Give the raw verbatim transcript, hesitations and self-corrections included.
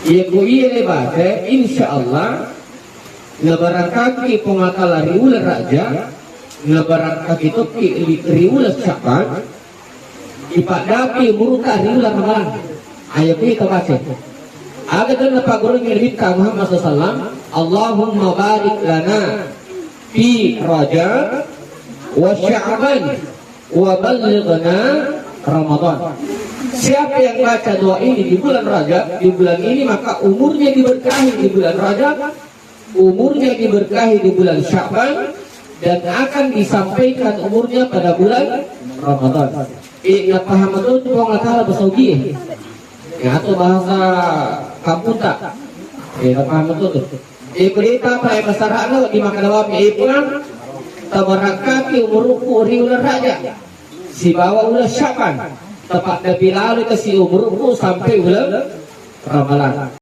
Iya ko iya le baca, insya Allah nabarakaki Puang Allah Taala ri uleng Rajab, nabarakaki tokki ri, ri uleng Sya'ban, ipaddapi umurta ri uleng Ramalang. Ayo kita baca. Aga tenna pagurungngi Nabitta Muhammad sallallahu alaihi wasallam, Allahumma barik lana fi Rajab wa Sya'ban wa ballighna Ramadan. Siapa yang baca doa ini di bulan Rajab, di bulan ini, maka umurnya diberkahi di bulan Rajab, umurnya diberkahi di bulan Sya'ban, dan akan disampaikan umurnya pada bulan Ramadan. Eh, napaham betul tu Puang Allah Taala bahasa Ugi, eh? Ya, atau bahasa kampung tak? Eh, napaham betul tu. Eh, ko de' tapa, eh, masara'na di makkeda bawang, eh, Puang, tabarakkaki umurukku ri uleng Rajab sibawa uleng Sya'ban. Tapaddapi lalo kasi umurukku sampai uleng Ramalang.